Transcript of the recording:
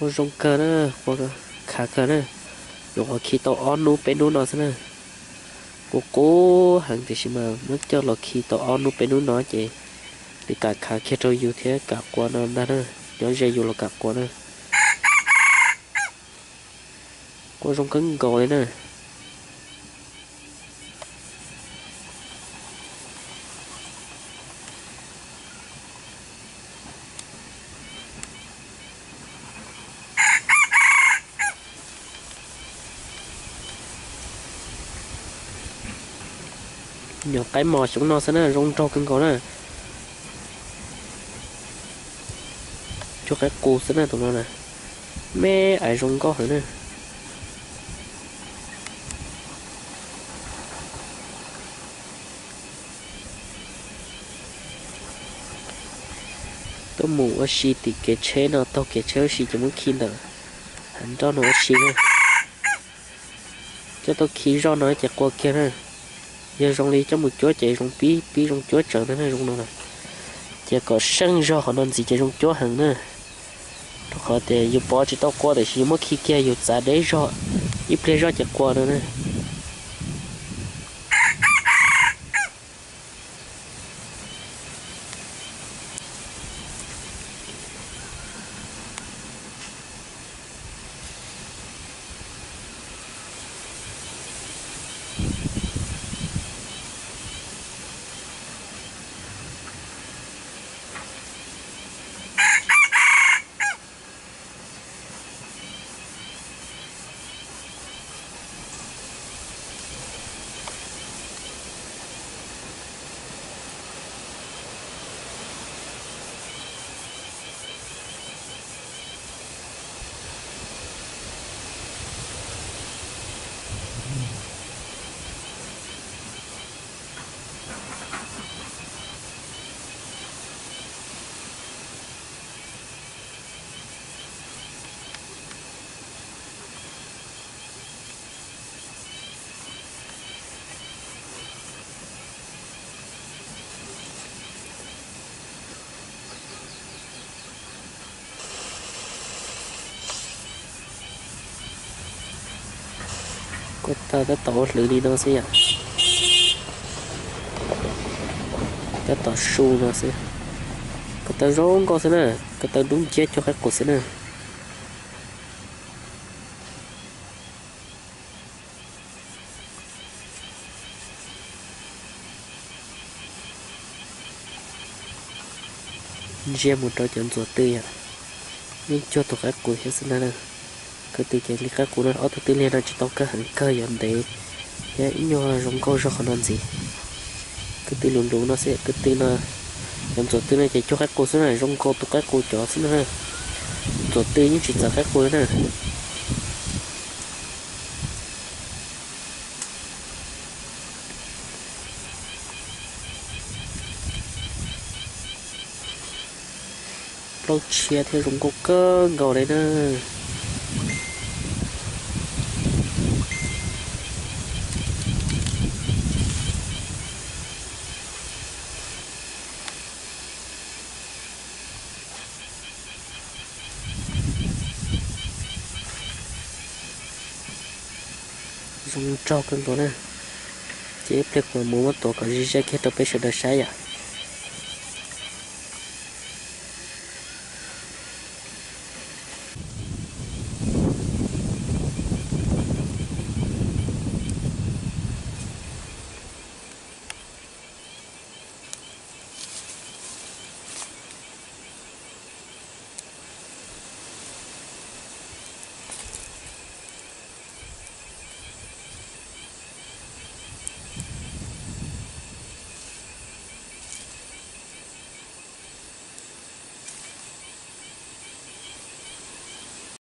Zoo kawg na, qua khav kawg na. Nyuam qhuav khi tau ob hnub peb hnub no xwb na. Qus qus heev tiam sis mas muab coj los khi tau ob hnub peb hnub no ces li kam khav kiag rau yus thiab kam qua no ntag na. Nyob ze yus los kam qua na. Qua zoo kawg nkaus li na. Nyuam qaib mos xyoob no xwb na, zoo nraug kawg nkaus na. Cuag qaib qus xwb na tus no na. Me aiv zoo nkauj heev na. Tuaj mus ua si tim kev tsheb no, taug kev tsheb ua si ces muab khi ntawm hav nroj no ua si na. Coj tuaj khi zoj no ces qua kiag na. Yog zoo li coj mus cuab ces zoo pib pib zoo cuab tsawv ntag na zoo no na. Ces kom seej zog qhov no ntxiv ces zoo cuab heev na. Rau qhov tias yus pov tsis tau qua tiam sis yus muab khi kiag yus txav deb zog, ib pliag zoj ces qua no na. Kuj tau tab tom ua hlwv li no xwb yom. Tab tom su no xwb. Ko taw zoo nkauj xwb na, ko taw dub nciab cuag qaib qus xwb na. Ntsia mus rau cov ntxuav tw yom, yeej cuag tus qaib qus thiab xwb ntag na. Ko tw ces li qaib qus no, ob tug twb liag no tsis tau kawg heev kawg yuav ntev thiab ib nyuag zoo nkauj zog qhov no ntxiv. Ko tw luv luv no xwb, ko tw no, cov ntxuav tw no ces cuag qaib qus xwb na, zoo nkauj tus qaib qus cov xwb ntag na. Ntxuav tw yeej tsis txawv qaib qus li na. Plaub tshiab thiab zoo nkauj kawg nkaus li na. Zoo nraug kawg nkaus na. Ces ib pliag kuv mam mus muab tuav kom ze ze kiag rau peb sawv daws saib yom.